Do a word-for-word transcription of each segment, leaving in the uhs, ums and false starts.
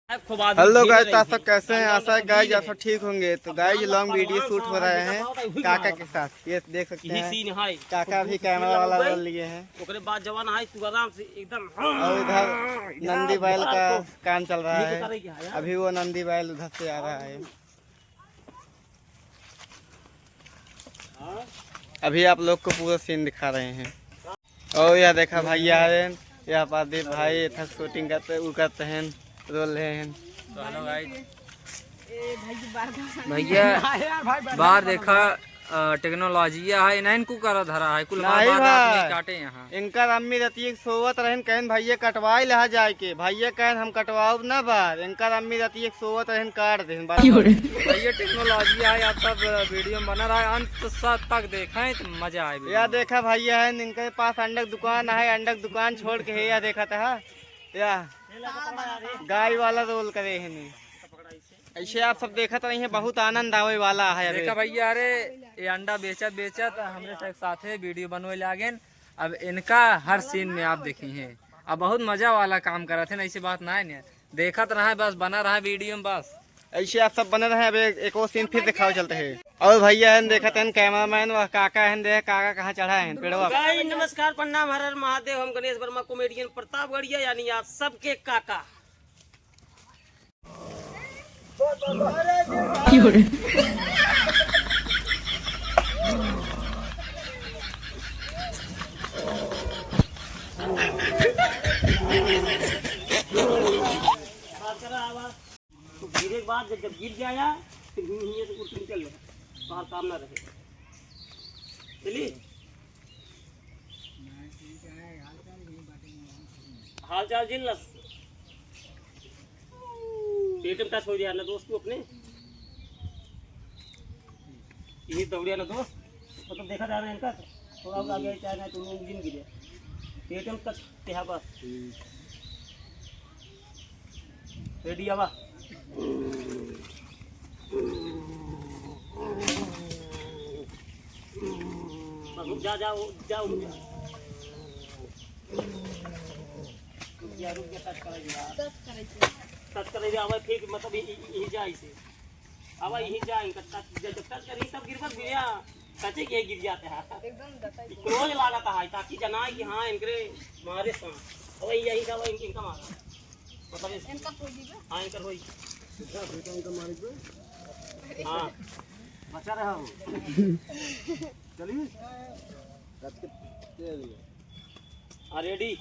हेलो गाइस, तो आप सब कैसे हैं? आशा है गाइस आप सब ठीक होंगे। तो गाइस, लॉन्ग वीडियो शूट हो रहा है काका के साथ, ये देख सकते हैं। काका भी कैमरा वाला रोल लिए हैं। ओकरे बाद जवान है, तू आराम से एकदम। और इधर नंदी बैल का काम चल रहा है। अभी वो नंदी बैल उधर से आ रहा है। अभी आप लोग को पूरा सीन दिखा रहे हैं। और यह देखा भैया है, यह प्रदीप भाई थक शूटिंग करते, उ करते हैं, रोल रहे हैं। तो हेलो गाइस। भैया, बाहर देखा, अ, टेक्नोलॉजिया है, इन्हें कुल करा धरा है, कुल हमारे नहीं बात बात नहीं भाई। काटे यहाँ। इनकर अम्मी रतिया के सोवत रहन, कहन, "भैया कटवाई लहा जाए के।" भैया कहन, "हम कटवाउब ना बार।" इनकर अम्मी रतिया के सोवत रहन, काट देहन बार। भैया टेक्नोलॉजिया है, आप सब वीडियो में बना रहा है, अंत स-, तक देखें तो मजा आए या भैया। देखा भैया है, इनके पास अंडा के दुकान है, अंडा के दुकान छोड़ के है, या देखा था, या गाय वाला रोल करे है नहीं। ऐसे आप सब देखत रहिए, बहुत आनंद आवे वाला है अबे। देखा भैया, अरे ये अंडा बेचत बेचत हमरे साथ साथे वीडियो बनवे लागेन। अब इनका हर सीन में आप देखी हैं, अब बहुत मजा वाला काम करत हैं, ऐसी बात ना है ने। देखत रहे बस, बना रहे वीडियो में बस। ऐसे आप सब बने रहे। अब एक, एक और सीन फिर दिखाओ चलते हैं। और भैया हैं देखत हैं कैमरामैन, वह काका हैं, देख काका कहाँ चढ़ा है पेड़वा। गाइस नमस्कार, प्रणाम, हर हर महादेव। हम गणेश वर्मा, कॉमेडियन प्रतापगढ़िया, यानी आप सबके काका। तो गिरे के बाद जब, जब गिर जाया, फिर हियाँ से उठ के निकल ले, बाहर काम ना रहे। चलिए। हाल चाल झेल लस। पेट में टच हो जाए ना दोस्त, तू अपने ये दौड़िया ना दोस्त, मतलब देखा जा रहा है इनका, थोड़ा सा आगे चाहे ना तो लोग दिन गिरे, पेट में टच किया बस। रेडी आवा। बस रुक जा, जा, जा, रुक जा। रुक जा, रुक जा, टच करे जा। टच करे जा। टच करे जा, आवा फिर मतलब इ-, इ-, इ-, जा इसे। आवा यही जा, इनका टच, जब, जब टच करी तब गिरबत भैया, टचे के गिर जाते हैं। एकदम दता ही। क्लोज लागत है, ताकि जनाए कि हाँ, इनकरे मारे सा। अब यही का, इनका मारा। मतलब इस इनका कोई भी? हाँ, इनका कोई। सीधा बेटा इनका मारे को। हाँ। बचा रहा हो। चलिए। रख के तेल। हाँ, रेडी।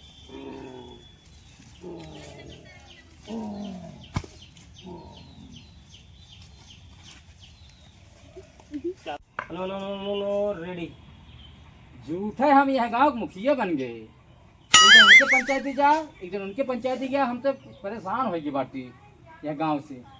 हेलो, हेलो, हेलो, हेलो, हेलो, रेडी। झूठे हम यह गांव के मुखिया बन गए। एक जन उनके पंचायती जा, एक जन उनके पंचायती गया, हम तो परेशान होइ गए बाटी यह गांव से।